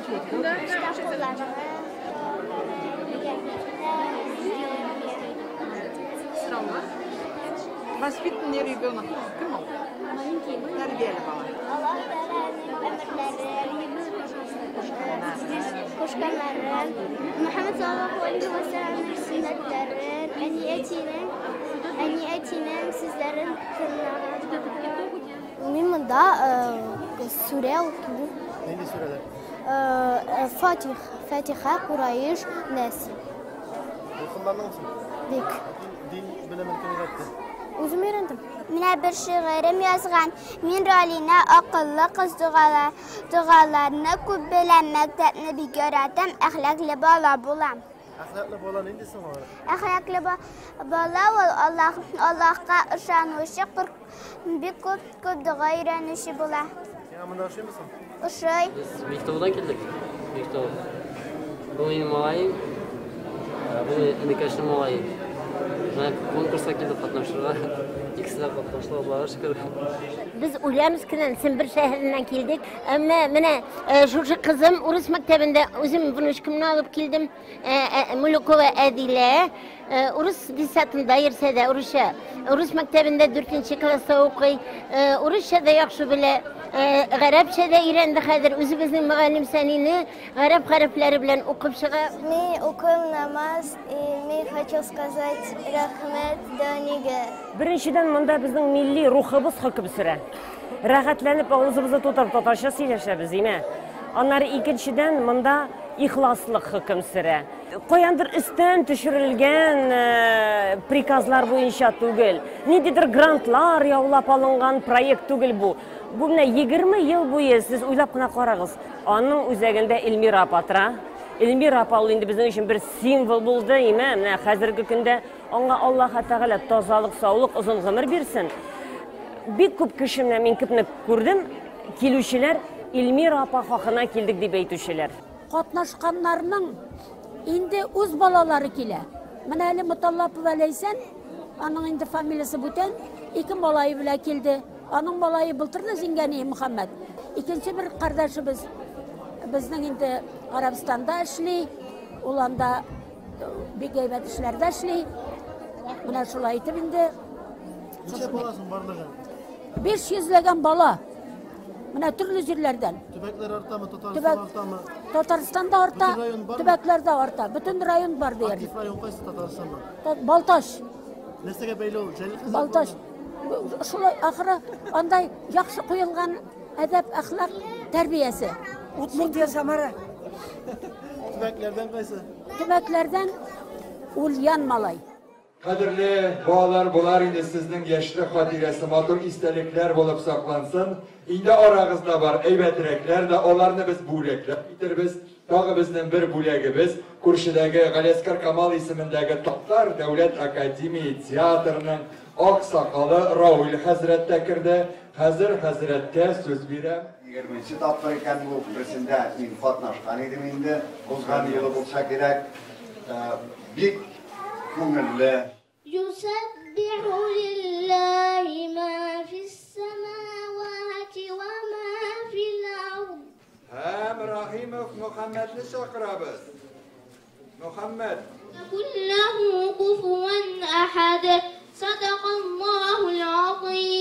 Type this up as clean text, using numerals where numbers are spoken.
Кулларны. Воспитанный ребенок. Кем ул? Тәрбияле бала. Аллаһ Тәгаләнең әмерләрен, кушканнарын, Мөхәммәд саллаллаһу алейһи ва сәлламнең сөннәтләрен, әни-әтинең сүзләрен тыңлаган. Мин монда сүрә укыйм. Нинди сүрәләр? Фатих, Фатиха, Кураиш, Нәс. Дулкынландыңмы син? Бик. Дин белемен кем өйрәтте? Үзем өйрәндем. Менә бер шигырем язган. Мин Ралина, акыллы кыз, догалар, догаларны күп беләм, мәктәпне бик яратам, әхлаклы бала булам. Әхлаклы бала нинди соң ул? Әхлаклы бала ул Аллаһ, Аллаһка ышанучы, бик күп күп дога өйрәнүче була. Сиңа монда ошыймы соң? Ошый. Без Биектаудан килдек. Биектау. Бу минем малаем. Бу энекәшнең малае. Менә конкурска килдек катнашырга. Икесе дә катнашты, Аллага шөкер. Без Ульяновскидан, Сембер шәһәреннән килдек. Әмма менә шушы кызым урыс мәктәбендә, үзем внучкамны алып килдем. Мулюкова Әдилә, урыс десятында йөрсә дә, урысча. Урыс мәктәбендә 4 класста укый. Урысча да яхшы белә. Гарәпчә дә өйрәнде хәзер. Үзебезнең мөгаллим Сәнине гарәп хәрефләре белән укып чыга. Мин укыйм намаз, и мин хочу сказать рәхмәт Данигә. Беренчедән, монда безнең милли рухыбыз хөкем сөрә. Рәхәтләнеп авызыбызны тутырып татарча сөйләшәбез, име? Аннары икенчедән, монда ихласлык хөкем сөрә. Каяндыр өстән төшерелгән приказлар буенча түгел, ниндидер грантлар яулап алынган проект түгел бу. Бу менә 20 ел буе, сез уйлап кына карагыз, аның үзәгендә Эльмира апа тора. Эльмира апа ул инде безнең өчен бер символ булды, име? Менә хәзерге көндә аңа Аллаһ Тәгалә тазалык, саулык, озын гомер бирсен. Бик күп кеше менә мин күпне күрдем, килүчеләр Эльмира апа хакына килдек дип әйтүчеләр. Катнашканнарның инде үз балалары килә. Менә әле Муталлапова Ләйсән, аның инде фамилиясе бүтән, ике малае белән килде. Аның малае былтыр да җиңгән иде, Мөхәммәд. Икенче бер кардәшебез безнең инде Арабстанда эшли, ул анда бик әйбәт эшләрдә эшли. Менә шулай итеп инде. Ничә баласың барлыгы? 500ләгән бала. Менә төрле җирләрдән. Төбәкләр артамы, Татарстан артамы? Татарстанда арта, Бөтен район бармы? төбәкләрдә арта. Бөтен район бар диярлек. Актив район кайсы Татарстанда? Балтач. Нәрсәгә бәйле ул? Җәлил хәзрәт Балтач. бармы? Шулай ахыры андай яхшы куелган әдәп, әхлак тәрбиясе. Удмуртия, Самара. Төбәкләрдән кайсы? Төбәкләрдән Ульян малай. Кадерле балалар, болар инде сезнең яшьлек хатирәсе, матур истәлекләр булып саклансын. Инде арагызда бар әйбәтрәкләр дә, аларны без бүләкләп китербез. Тагы безнең бер бүләгебез, күршедәге Галиәсгар Камал исемендәге Татар дәүләт академия театрының ак сакалы Рауль хәзрәт тә керде. Хәзер хәзрәткә сүз бирәм. 20 тапкыр икән бу, берсендә мин катнашкан идем инде, узган елы булса кирәк. Бик күңелле. Юсаббиху лиллаһи ма фис самавати ва ма фил ард. Һәм Рахимов Мөхәммәдне чакырабыз. Мөхәммәд. Куллаху куфуан ахад. Садакаллахул азим.